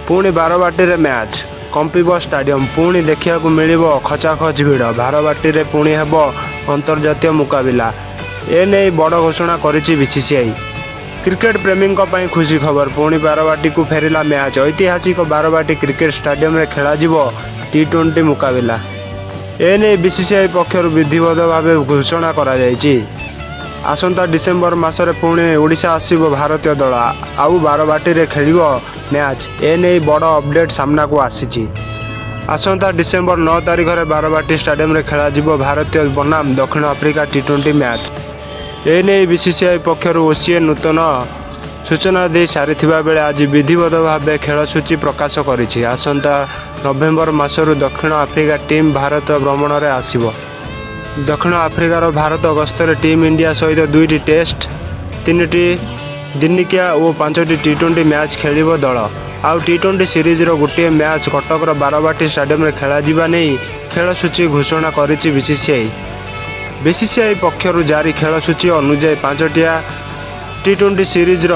ପୁଣି ବାରବାଟୀରେ match. କମ୍ପିବ stadium. ପୁଣି ଦେଖିବାକୁ ମିଳିବ ଖଚାଖଚ ଭିଡ଼। ବାରବାଟୀରେ ପୁଣି ହେବ ଅନ୍ତର୍ଜାତୀୟ ମୁକାବିଲା। ଏନେଇ ବଡ଼ ଘୋଷଣା କରିଛି ବିସିସିଆଇ। କ୍ରିକେଟ ପ୍ରେମୀଙ୍କ ପାଇଁ ଖୁସି ଖବର। ପୁଣି ବାରବାଟୀକୁ ଫେରିଲା ମ୍ୟାଚ୍। ଐତିହାସିକ ବାରବାଟୀ କ୍ରିକେଟ ଷ୍ଟାଡିୟମରେ ଖେଳାଯିବ ଟି-20 ମୁକାବିଲା। ଏନେଇ ବିସିସିଆଇ ପକ୍ଷରୁ ବିଧିବଦ୍ଧ ଭାବେ ଘୋଷଣା କରାଯାଇଛି। ଆସନ୍ତା ଡିସେମ୍ବର ମାସରେ ପୁଣି ଓଡ଼ିଶା ଆସିବ ଭାରତୀୟ ଦଳ, ଆଉ ବାରବାଟୀରେ ଖେଳିବ ମ୍ୟାଚ୍। ଏନେଇ ବଡ଼ ଅପଡେଟ୍ ସାମ୍ନାକୁ ଆସିଛି। ଆସନ୍ତା ଡିସେମ୍ବର 9 ତାରିଖରେ ବାରବାଟୀ ଷ୍ଟାଡିୟମରେ ଖେଳାଯିବ ଭାରତୀୟ ବନାମ ଦକ୍ଷିଣ ଆଫ୍ରିକା ଟି-20 ମ୍ୟାଚ୍। ଏନେଇ ବିସିସିଆଇ ପକ୍ଷରୁ ଓସିଏ ନୂତନ ସୂଚନା ଦେଇ ସାରିଥିବା ବେଳେ ଆଜି ବିଧିବଦ୍ଧ ଭାବେ ଖେଳସୂଚୀ ପ୍ରକାଶ କରିଛି। ଆସନ୍ତା ନଭେମ୍ବର ମାସରୁ ଦକ୍ଷିଣ ଆଫ୍ରିକା ଟିମ୍ ଭାରତ ଭ୍ରମଣରେ ଆସିବ। ଦକ୍ଷିଣ ଆଫ୍ରିକାର ଭାରତ ଗସ୍ତରେ ଟିମ୍ ଇଣ୍ଡିଆ ସହିତ ଦୁଇଟି ଟେଷ୍ଟ, ତିନିଟି ଦିନିକିଆ ଓ ପାଞ୍ଚଟି ଟି-20 ମ୍ୟାଚ୍ ଖେଳିବ ଦଳ। ଆଉ ଟି-20 ସିରିଜର ଗୋଟିଏ ମ୍ୟାଚ୍ କଟକର ବାରବାଟୀ ଷ୍ଟାଡିୟମରେ ଖେଳାଯିବା ନେଇ ଖେଳସୂଚୀ ଘୋଷଣା କରିଛି ବିସିସିଆଇ। ବିସିସିଆଇ ପକ୍ଷରୁ ଜାରି ଖେଳସୂଚୀ ଅନୁଯାୟୀ, ପାଞ୍ଚଟିଆ ଟି-20 ସିରିଜର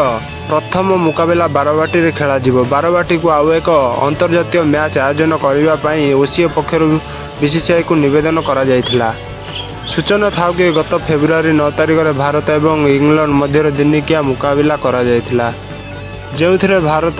ପ୍ରଥମ ମୁକାବିଲା ବାରବାଟୀରେ ଖେଳାଯିବ। ବାରବାଟୀକୁ ଆଉ ଏକ ଅନ୍ତର୍ଜାତୀୟ ମ୍ୟାଚ୍ ଆୟୋଜନ କରିବା ପାଇଁ ଓସିଏ ପକ୍ଷରୁ ବିସିସିଆଇକୁ ନିବେଦନ କରାଯାଇଥିଲା। ସୂଚନା ଥାଉକି, ଗତ ଫେବୃଆରୀ 9 ତାରିଖରେ ଭାରତ ଏବଂ ଇଂଲଣ୍ଡ ମଧ୍ୟରେ ଦିନିକିଆ ମୁକାବିଲା କରାଯାଇଥିଲା, ଯେଉଁଥିରେ ଭାରତ